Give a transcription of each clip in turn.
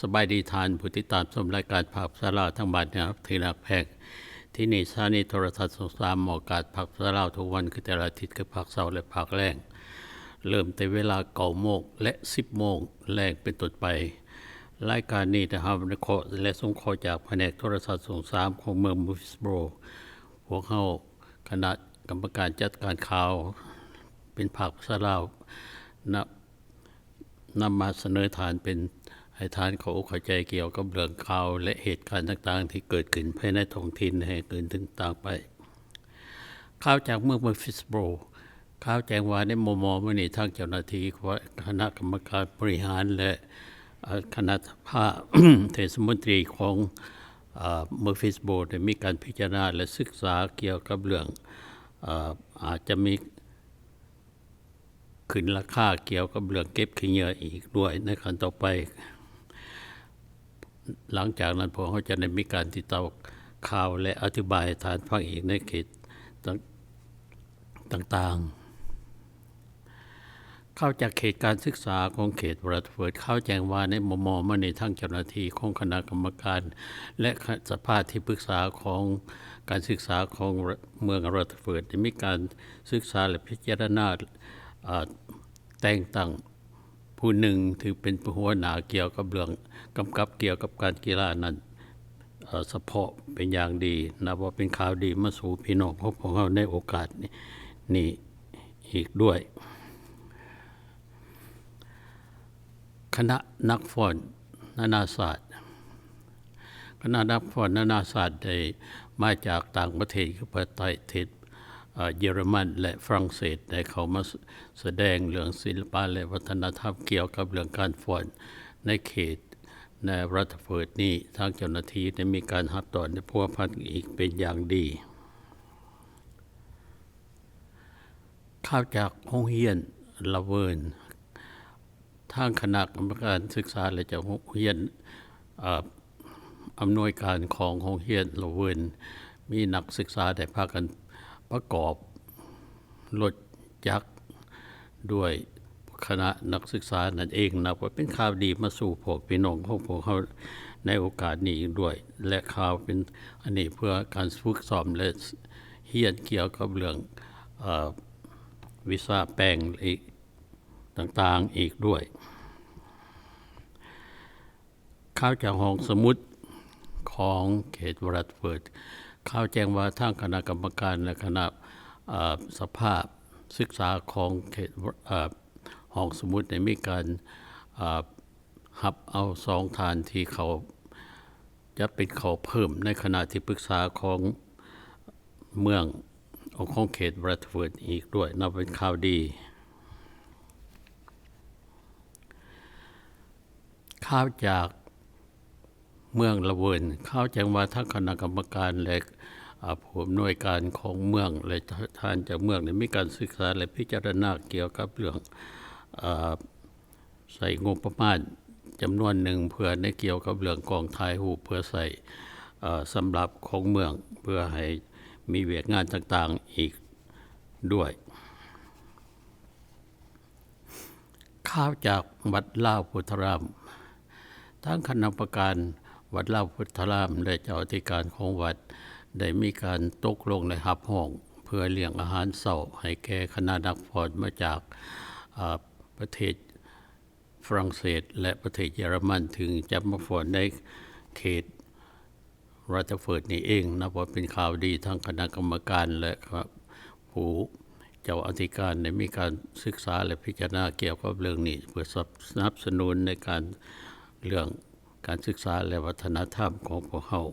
ສະບາຍດີທ່ານຜູ້ຕິດຕາມຊົມລາຍການພາກພາສາລາວທາງບ້ານທີ່ຮັກທີ່ຮັກແພງ. ທີ່ນີ້ສະຖານີໂທລະທັດຊ່ອງສາມ ອອກອາກາດພາກພາສາລາວທຸກວັນ ຄືແຕ່ລະອາທິດ ຄືພາກເຊົ້າ ແລະ ພາກແລງ. ເລີ່ມແຕ່ເວລາເກົ້າໂມງ ແລະ ສິບໂມງແລງເປັນຕົ້ນໄປ. ລາຍການນີ້ໄດ້ຮັບອະນຸເຄາະ ແລະ ສົງເຄາະຈາກພະແນກໂທລະທັດຊ່ອງສາມ ຂອງເມືອງ Murfreesboro. ພວກເຮົາ ຄະນະກຳມະການຈັດການຂ່າວ ເປັນພາກພາສາລາວ ນຳ ນຳມາສະເໜີທ່ານເປັນ ໃຫ້ທ່ານເຂົ້າອົກເຂົ້າໃຈກ່ຽວກັບເລື່ອງຂ່າວ ແລະ ເຫດການຕ່າງໆທີ່ເກີດຂຶ້ນພາຍໃນທ້ອງຖິ່ນແຫ່ງອື່ນຕ່າງໆໄປ. ຂ່າວຈາກເມືອງ Murfreesboro. ຂ່າວແຈ້ງວ່າໃນມໍ່ໆມື້ນີ້ ທາງເຈົ້າໜ້າທີ່ຄະນະກຳມະການບໍລິຫານ ແລະ ເອີ ຄະນະສະພາເທດສະມົນຕີຂອງ ເອີ Murfreesboro ໄດ້ມີການພິຈາລະນາ ແລະ ສຶກສາກ່ຽວກັບເລື່ອງ ເອີ ອາດຈະມີ ຂຶ້ນລາຄາກ່ຽວກັບເລື່ອງເກັບຂີ້ເຫຍື້ອອີກດ້ວຍໃນຂັ້ນຕໍ່ໄປ. ຫຼັງຈາກນັ້ນ ພວກເຮົາຈະໄດ້ມີການຕິດຕາມຂ່າວ ແລະ ອະທິບາຍໃຫ້ທ່ານຟັງອີກໃນເຂດຕ່າງ ຕ່າງໆ. ຂ່າວຈາກເຂດການສຶກສາຂອງເຂດ Rutherford. ຂ່າວແຈ້ງວ່າໃນມໍ່ໆມານີ້ ທາງເຈົ້າໜ້າທີ່ຂອງຄະນະກຳມະການ ແລະ ສະພາທີ່ປຶກສາຂອງການສຶກສາຂອງເມືອງ Rutherford ໄດ້ມີການ ສຶກສາ ແລະ ພິຈາລະນາ ເອີ ແຕ່ງຕັ້ງຜູ້ໜຶ່ງທີ່ເປັນຫົວໜ້າກ່ຽວກັບເລື່ອງ ກຳກັບກ່ຽວກັບການກິລານັ້ນ ເອີ ສະເພາະເປັນຢ່າງດີ. ນັບວ່າເປັນຂ່າວດີມາສູ່ພີ່ນ້ອງຂອງພວກເຮົາໃນໂອກາດນີ້ ນີ້ອີກດ້ວຍ. ຄະນະນັກຟ້ອນນານາຊາດ. ຄະນະນັກຟ້ອນນານາຊາດໄດ້ມາຈາກຕ່າງປະເທດ ຄືປະເທດ ເອີ ເຢຍລະມັນ ແລະ ຝຣັ່ງເສດ ໄດ້ເຂົ້າມາສະແດງເລື່ອງສິລະປະ ແລະ ວັດທະນະທຳ ກ່ຽວກັບເລື່ອງການຟ້ອນໃນເຂດ ໃນ Rutherford ນີ້. ທາງເຈົ້າໜ້າທີ່ໄດ້ມີການຮັບຕ້ອນ ແລະ ພົວພັນອີກເປັນຢ່າງດີ. ຂ່າວຈາກໂຮງຮຽນລາເວີນ. ທາງຄະນະກຳມະການສຶກສາ ແລະ ເຈົ້າໂຮງຮຽນ ເອີ ອຳນວຍການຂອງໂຮງຮຽນລາເວີນ ມີນັກສຶກສາໄດ້ພາກັນປະກອບລົດຈັກດ້ວຍຄະນະນັກສຶກສານັ້ນເອງ. ນັບວ່າເປັນຂ່າວດີມາສູ່ພວກພີ່ນ້ອງຂອງພວກເຮົາໃນໂອກາດນີ້ອີກດ້ວຍ ແລະ ຂ່າວເປັນອັນນີ້ເພື່ອການຝຶກຊ້ອມ ແລະ ຮຽນກ່ຽວກັບເລື່ອງ ເອີ ວິຊາແປງອີກ ຕ່າງໆອີກດ້ວຍ. ຂ່າວຈາກຫ້ອງສະໝຸດຂອງເຂດ Rutherford. ຂ່າວແຈ້ງວ່າທາງຄະນະກຳມະການ ແລະ ຄະນະ ເອີ ສະພາສຶກສາຂອງເຂດ ເອີ ຫ້ອງສະໝຸດໄດ້ມີການ ເອີ ຮັບເອົາສອງທ່ານທີ່ເຂົ້າ ຈະເປັນເຂົ້າເພີ່ມໃນຄະນະທີ່ປຶກສາຂອງເມືອງ ຂອງເຂດ Rutherford ອີກດ້ວຍ ນັບເປັນຂ່າວດີ. ຂ່າວຈາກເມືອງລາເວີນ. ຂ່າວແຈ້ງວ່າທາງຄະນະກຳມະການ ແລະ ອາ ຜູ້ອຳນວຍການຂອງເມືອງ ແລະ ທ່ານເຈົ້າເມືອງ ໄດ້ມີການສຶກສາ ແລະ ພິຈາລະນາກ່ຽວກັບເລື່ອງ ອາ ໃຊ້ງົບປະມານຈຳນວນໜຶ່ງ ເພື່ອໃນກ່ຽວກັບເລື່ອງກ້ອງຖ່າຍຮູບ ເພື່ອໃຊ້ ເອີ ສຳລັບຂອງເມືອງ ເພື່ອໃຫ້ມີວຽກງານຕ່າງໆອີກດ້ວຍ. ຂ່າວຈາກວັດລາວພຸດທະລາມ. ທາງຄະນະກຳມະການວັດລາວພຸດທະລາມ ແລະ ເຈົ້າອະທິການຂອງວັດ ໄດ້ມີການຕົກລົງ ແລະ ຮັບຮອງ ເພື່ອລ້ຽງອາຫານເຊົ້າໃຫ້ແກ່ຄະນະນັກຟ້ອນມາຈາກ ອາ ປະເທດຝຣັ່ງເສດ ແລະ ປະເທດເຢຍລະມັນ ເຊິ່ງຈະມາຟ້ອນໃນເຂດ Rutherford ນີ້ເອງ. ນັບວ່າເປັນຂ່າວດີ. ທາງຄະນະກຳມະການ ແລະ ຜູ້ເຈົ້າອະທິການໄດ້ມີການສຶກສາ ແລະ ພິຈາລະນາກ່ຽວກັບເລື່ອງນີ້ ເພື່ອສະໜັບສະໜູນໃນການ ເລື່ອງການສຶກສາ ແລະ ວັດທະນະທຳຂອງພວກເຮົາ.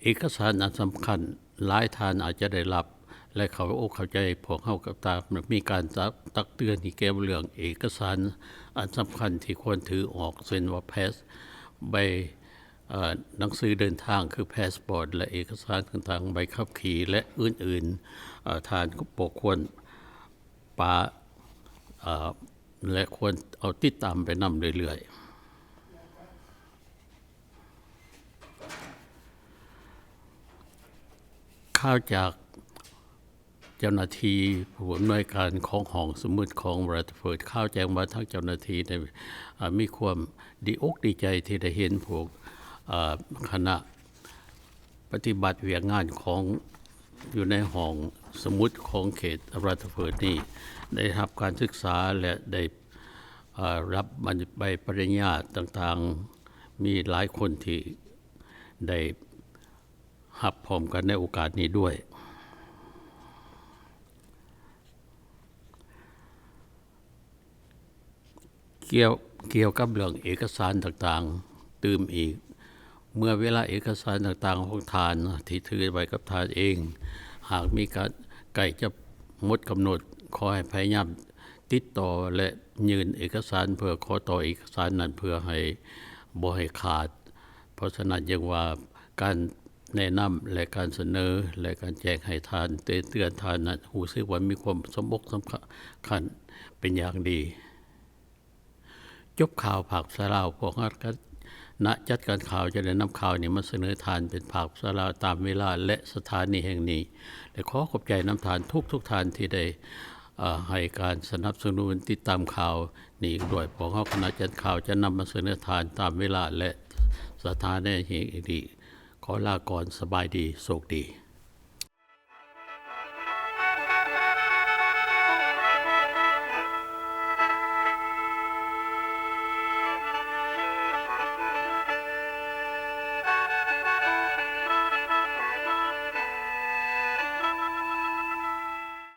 ເອກະສານອັນສຳຄັນ ຫຼາຍທ່ານອາດຈະໄດ້ຮັບ ແລະ ເຂົ້າອົກເຂົ້າໃຈ. ພວກເຮົາກໍຕາມ ມີການຕັກ ຕັກເຕືອນກ່ຽວເລື່ອງເອກະສານອັນສຳຄັນທີ່ຄວນຖືອອກ ເຊັ່ນວ່າ ແພສ ໃບ ເອີ ໜັງສືເດີນທາງ ຄື ພາສປອດ ແລະ ເອກະສານຕ່າງໆ ໃບຂັບຂີ່ ແລະ ອື່ນໆ ເອີ ທ່ານກໍບໍ່ຄວນປະ ເອີ ແລະ ຄວນເອົາຕິດຕາມໄປນຳເລື້ອຍໆ. ຂ່າວຈາກ ເຈົ້າໜ້າທີ່ຜູ້ອຳນວຍການຂອງຫ້ອງສະໝຸດຂອງ Rutherford ຂ່າວແຈ້ງວ່າທາງເຈົ້າໜ້າທີ່ໄດ້ ເອີ ມີຄວາມດີອົກດີໃຈທີ່ໄດ້ເຫັນພວກ ເອີ ຄະນະປະຕິບັດວຽກງານຂອງ ຢູ່ໃນຫ້ອງສະໝຸດຂອງເຂດ Rutherford ນີ້ ໄດ້ຮັບການສຶກສາ ແລະ ໄດ້ ເອີ ຮັບໃບປະລິນຍາຕ່າງໆ ມີຫຼາຍຄົນທີ່ໄດ້ຮັບພ້ອມກັນໃນໂອກາດນີ້ດ້ວຍ. ກ່ຽວ ກ່ຽວກັບເລື່ອງເອກະສານຕ່າງໆຕື່ມອີກ, ເມື່ອເວລາເອກະສານຕ່າງໆຂອງທ່ານທີ່ຖືໄວ້ກັບທ່ານເອງ ຫາກມີການໃກ້ຈະໝົດກຳນົດ, ຂໍໃຫ້ພະຍາຍາມຕິດຕໍ່ ແລະ ຍື່ນເອກະສານເພື່ອຂໍຕໍ່ເອກະສານນັ້ນ ເພື່ອໃຫ້ບໍ່ໃຫ້ຂາດ. ເພາະສະນັ້ນຈຶ່ງວ່າການ ແນະນຳ ແລະ ການສະເໜີ ແລະ ການແຈ້ງໃຫ້ທ່ານ ແຈ້ງເຕືອນທ່ານນັ້ນ ຮູ້ສຶກວ່າມີຄວາມສົມອົກສົມຄັນເປັນຢ່າງດີ. ຈົບຂ່າວພາກພາສາລາວ, ພວກເຮົາຄະນະຈັດການຂ່າວຈະໄດ້ນຳຂ່າວນີ້ມາສະເໜີທ່ານເປັນພາກພາສາລາວຕາມເວລາ ແລະ ສະຖານີແຫ່ງນີ້ ແລະ ຂໍຂອບໃຈນຳທ່ານທຸກໆທ່ານທີ່ໄດ້ ເອີ ໃຫ້ການສະໜັບສະໜູນຕິດຕາມຂ່າວນີ້ດ້ວຍ. ພວກເຮົາຄະນະຈັດຂ່າວຈະນຳມາສະເໜີທ່ານຕາມເວລາ ແລະ ສະຖານີແຫ່ງນີ້. ຂໍລາກ່ອນ, ສະບາຍດີ, ໂຊກດີ.